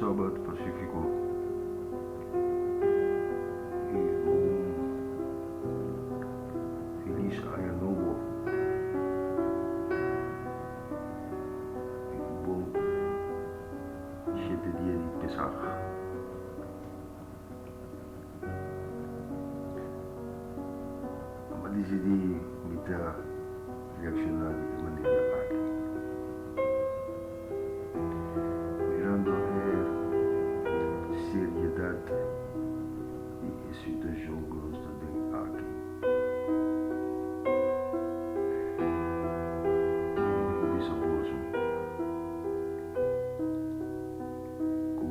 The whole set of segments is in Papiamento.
Sabat Pacífico y un Feliz Aña Nobo y un bon siete dia di Pesaj. Amba disidí mi ta reakshoná di e manera aki. Mirando e seriedat di e situashon ku nos ta den aki, mi por bisa boso ku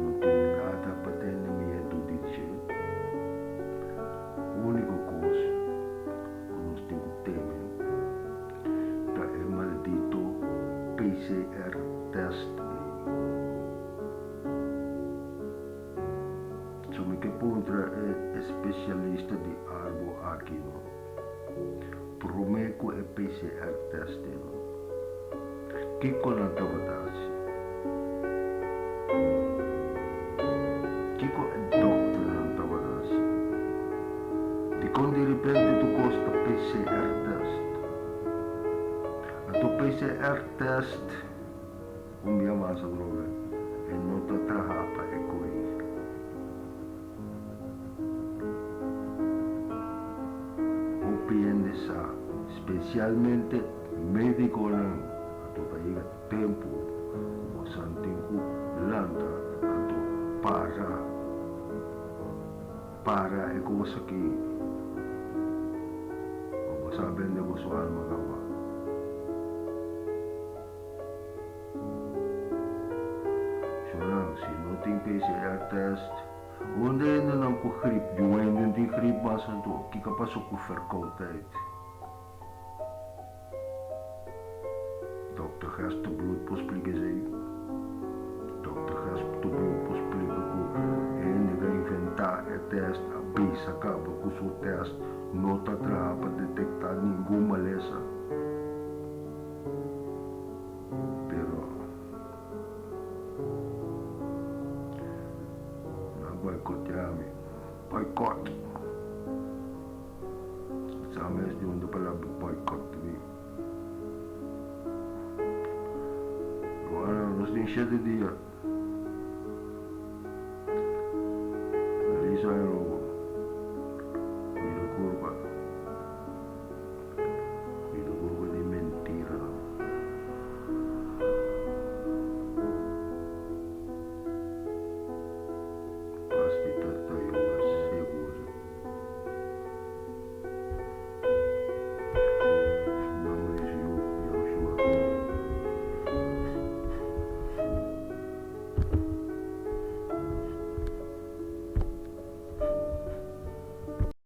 no tin nada pa tene miedu di dje. Úniko kos ku nos tin ku teme ta e maldito PCR test ei. So mi ke puntra e espesialista di algu aki no, promé ku e PCR test ei no, kiko nan tabata hasi? Kiko e dòkternan tabata hasi? Dikon diripente tur kos ta PCR test? Anto PCR test un bia mas atrobe e no ta traha pa e koi. Hopi hende sa, spesialmente médikonan, anto ta yega tempu ku bosan tin ku lanta anto para para e kos aki pa boso a bende boso alma kaba. Shornan, si no tin PCR test, unda hendenan ku grip? Di un hende tin grip mas anto kiko a pasa ku verkoudheid? Dokter Gesterbloed por splika esei. Dokter Gesterbloed por splika ku e hende ku a inventá e tèst a bisa kaba ku su tèst no ta traha pa detektá ningun malesa. Pero nan boikoteá mi. Boikòt! Sa mes di unda palabra boycott ta bin. Bueno, nos tin shete dia. Feliz aña nobo.